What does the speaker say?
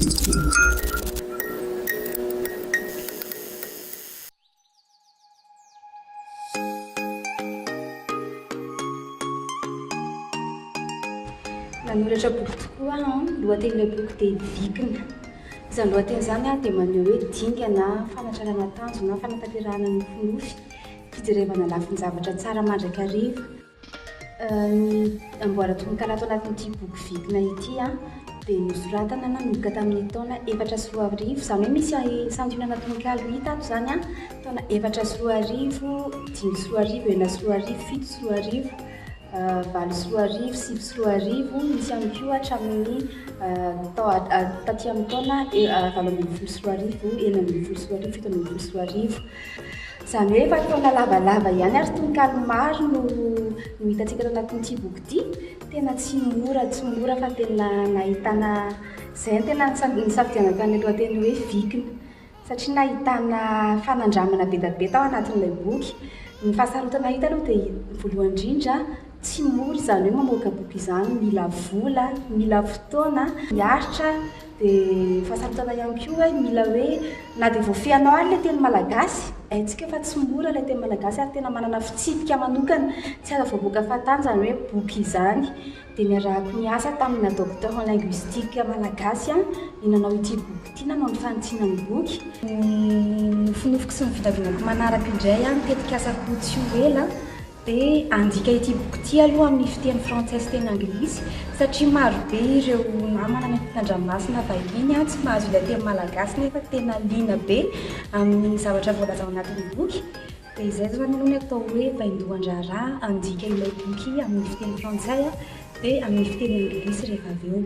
Nanoratra boky tokoa aho an, ny lohatenin'ilay boky dia Vikina. Izany lohateny izany dia maneho hoe dingana fanatrarana tanjona, fanatanterahana nofinofy, fijerevana lafin-javatra tsara mandrakariva. Ny amboara-tononkalo ato anatin'ity boky Vikina ity dia nosoratana nanomboka tamin'ny taona 2004, izany hoe misy santionana tononkalo hita ato izany an, taona 2004, 2005, 2006, 2007, 2008, 2009, misy ihany koa hatramin'ny taty amin'ny taona 2018, 2016, 2017. Izany hoe efa taona lavalava ihany ary tononkalo maro no no hitantsika ato anatin'ity boky ity. Tena tsy mora tsy mora fa tena nahitana, izay no tena nisafidianako an'ilay lohateny hoe Vikina. Satria nahitana fanandramana be dia be tao anatin'ilay boky. Ny fahasarotana hita aloha dia voalohany indrindra tsy mora izany hoe mamoaka boky izany, mila vola, mila fotoana, miaritra. Dia fahasarotana ihany koa hoe mila hoe na dia voafehinao ary ilay teny malagasy, haintsika fa tsy mora ilay teny malagasy ary tena manana fitsipika manokana, tsy azo avoaboaka fahatany izany hoe boky izany. Dia niarahako niasa tamina docteur en linguistique malagasy aho ny nanao ity boky ity, nanao ny fanitsiana ny boky. Ny nofinofiko sy ny vinavinako manaraka indray ny tetikasako tsy ho ela Dia handika ity boky ity aloha amin'ny fiteny frantsay sy teny anglisy satria maro be ireo namana any ampitan-dranomasina vahiny tsy mahazo ilay teny malagasy nefa tena liana be amin'ny zavatra voalaza ao anatin'ny boky. Dia izay izany aloha ny atao hoe vaindohan-draharaha handika ilay boky amin'ny fiteny frantsay dia amin'ny fiteny anglisy rehefa avy eo.